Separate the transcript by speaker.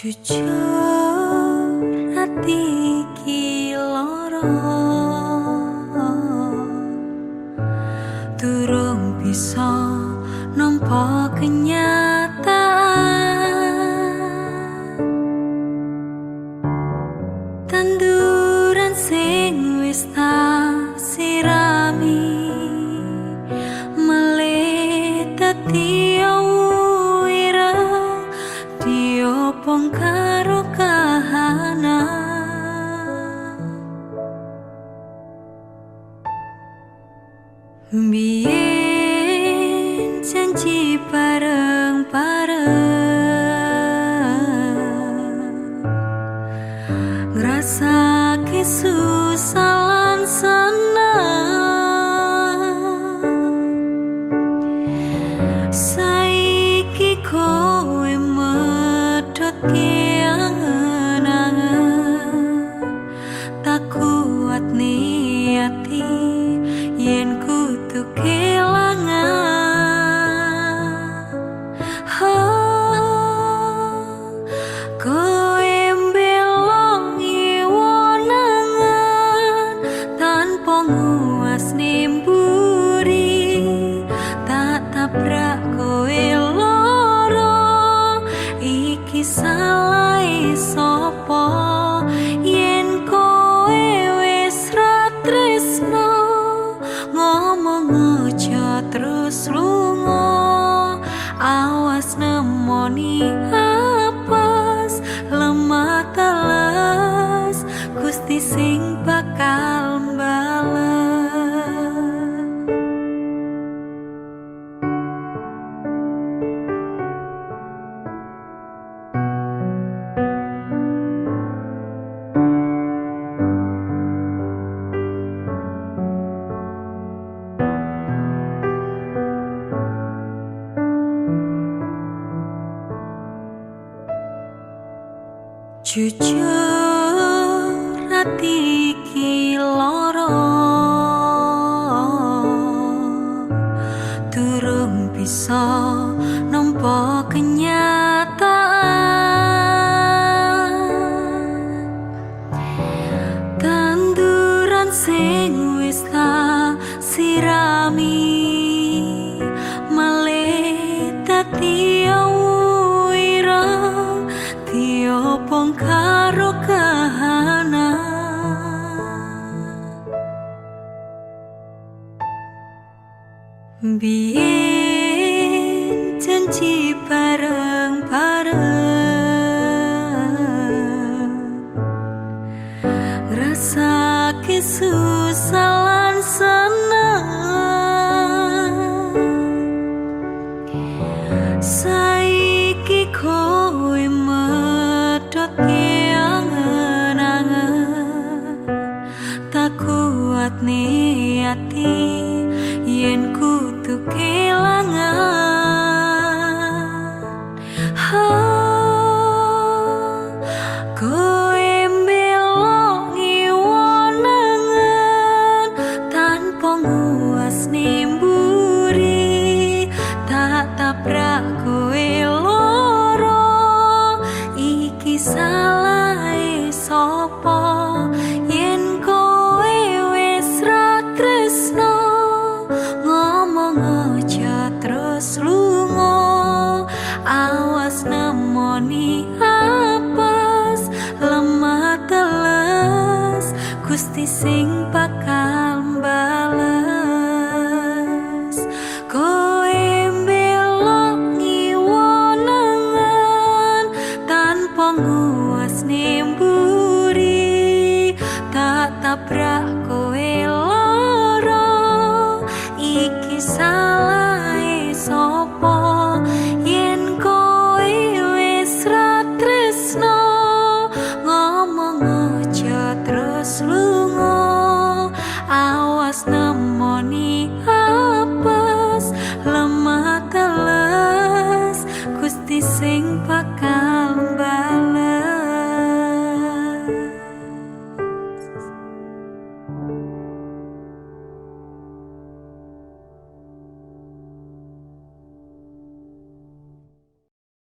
Speaker 1: Jujur ati iki lara, durung bisa nampa kenyataan. Tanduran sing wis tak sirami melih dadi ireng, diobong karo kahanan. Biyen janji bareng-bareng, ngrasake susah lan seneng. Saiki kowe medhotke angen-angen, tak kuat niati yen kudu kelangan. Oh, kowe mbela ngiwo nengen tanpa nguas mburi, tak tabrak kowe lara, iki salahe sapa yen kowe wis ra tresno? Ngomong aja terus lunga, awas nemoni apes lemah teles, Gusti sing bakal mbales. Jujur ati iki lara, durung bisa nampa kenyataan. Tanduran sing wis tak sirami malih dadi ireng, diobong karo kahanan. Biyen janji bareng-bareng, ngrasake susah lan seneng. Saiki kowe medhotke angen-angen, tak kuat niati yen kudu kelangan. Oh, kowe mbela ngiwo nengen tanpa nguas mburi, tak tabrak kowe lara, iki salahe sapa yen kowe wis ra tresno? Ngomong aja terus lunga, awas nemoni apes lemah teles, Gusti sing bakal mbales. Kowe mbela ngiwo nengen tanpa nguas mburi, tak tabrak kowe lara, iki salahe sapa yen kowe wis ra tresno? Ngomong aja terus lunga, awas nemoni apes lemah teles, Gusti sing